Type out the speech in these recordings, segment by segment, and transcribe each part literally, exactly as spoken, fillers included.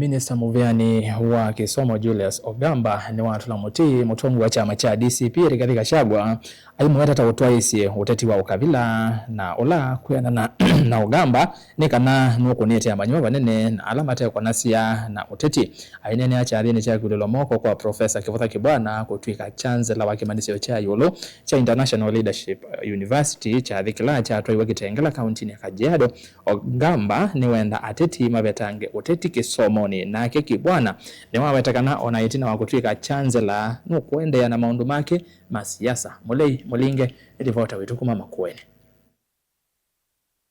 Minista mũvĩanĩ wa kĩsomo Julius Ogamba nĩwatũla mũtĩ mũtongoi wa kyama kya D C P Rigathi Gachagua aimũweta ta ũtwaĩĩsye ũteti wa ũkavila na ũla kwĩanana na Ogamba nĩ kana nũkũnĩte amanyĩw'a vanene na ala matekonasya na ũteti. Aineenea kyathĩnĩ kya kĩulĩlo moko kwa Professor Kĩvũtha Kĩbwana kũtw'ĩka chancellor wa kĩmanyĩsyo kya ĩũlũ kya International Leadership University, kyathĩ kĩla kyatwaiwe Kitengela kauntinĩ ya Kajiado, Ogamba nĩwenda ateti mavetange ũteti kĩsomonĩ. Nake Kĩbwana nĩwaweta kana ona ĩtina wa kũtw'ĩka chancellor nũkũendeea na maũndũ make ma siasa. Mũlei Mũlinge nĩ livota witũ kuma Makueni.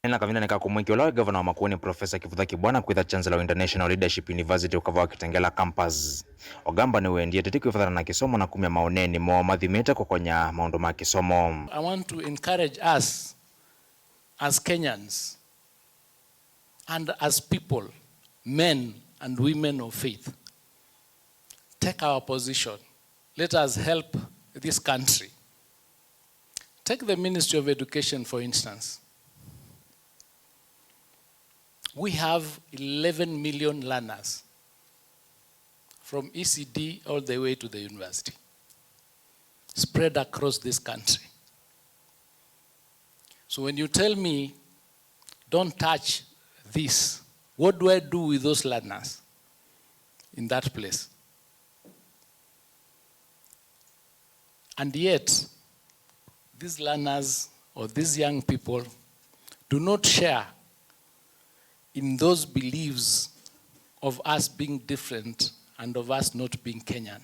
Ena kavindanĩ ka kũmwĩkĩa ũla waĩ ngavana wa Makueni, Professor Kĩvũtha Kĩbwana, kwĩtha chancellor wa International Leadership University ũkava wa Kitengela campus, Ogamba nĩwendie ateti kwĩvathana na kĩsomo na kumya maũneenĩ moo mathimĩte kũkony'a maũndũ ma kĩsomo. I want to encourage us as Kenyans and as people, men and women of faith, take our position. Let us help this country. Take the Ministry of Education, for instance. We have eleven million learners from E C D all the way to the university, spread across this country. So when you tell me, "Don't touch this," what do I do with those learners in that place? And yet, these learners or these young people do not share in those beliefs of us being different and of us not being Kenyan.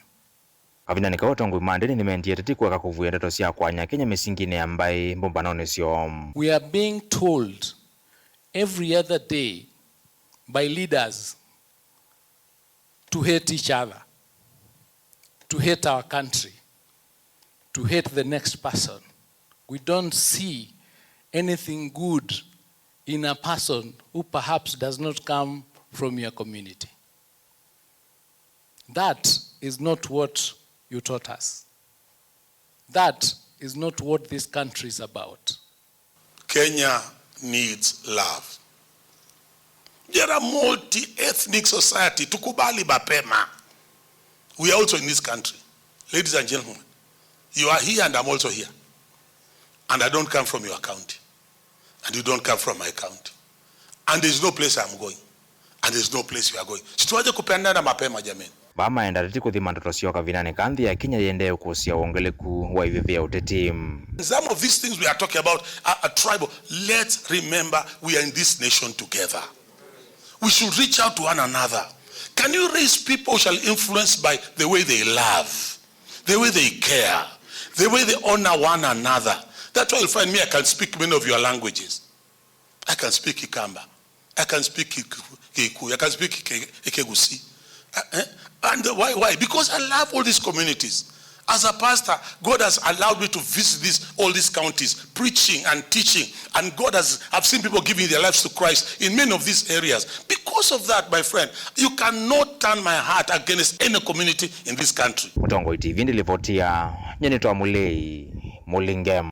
Kavindanĩ kau, atongoi ma ndĩni nĩmendie ateti kũeka kũvuĩa ndeto sya kwanya Kenya mĩsinginĩ ya mbaĩ mbũmbanonĩ syoo. We are being told every other day by leaders to hate each other, to hate our country, to hate the next person. We don't see anything good in a person who perhaps does not come from your community. That is not what you taught us. That is not what this country is about. Kenya needs love. We are a multi-ethnic society. Tukubali mapema. We are also in this country. Ladies and gentlemen, you are here and I'm also here. And I don't come from your county. And you don't come from my county. And there's no place I'm going. And there's no place we are going. Situaje kupendana mapema, jameni. Vaa maenda ateti kũthima ndoto syoo kavindanĩ ka nthĩ ya Kenya yĩendee ũkũsya wongeleku wa ivĩvĩ ya ũteti. Some of these things we are talking about are, are tribal. Let's remember we are in this nation together. We should reach out to one another. Can you raise people who shall influence by the way they love, the way they care, the way they honor one another? That's why you'll find me, I can speak many of your languages. I can speak Kikamba. I can speak Kiku-, Kikuyu. I can speak Ke-, Kegusi. Uh, eh? And why? Why? Because I love all these communities. As a pastor, God has allowed me to visit these, all these counties, preaching and teaching. And God has, I've seen people giving their lives to Christ in many of these areas. Because of that, my friend, you cannot turn my heart against any community in this country. Mũtongoi T V ndĩlivoti ya Nyeni twa Mũlei Mũlinge.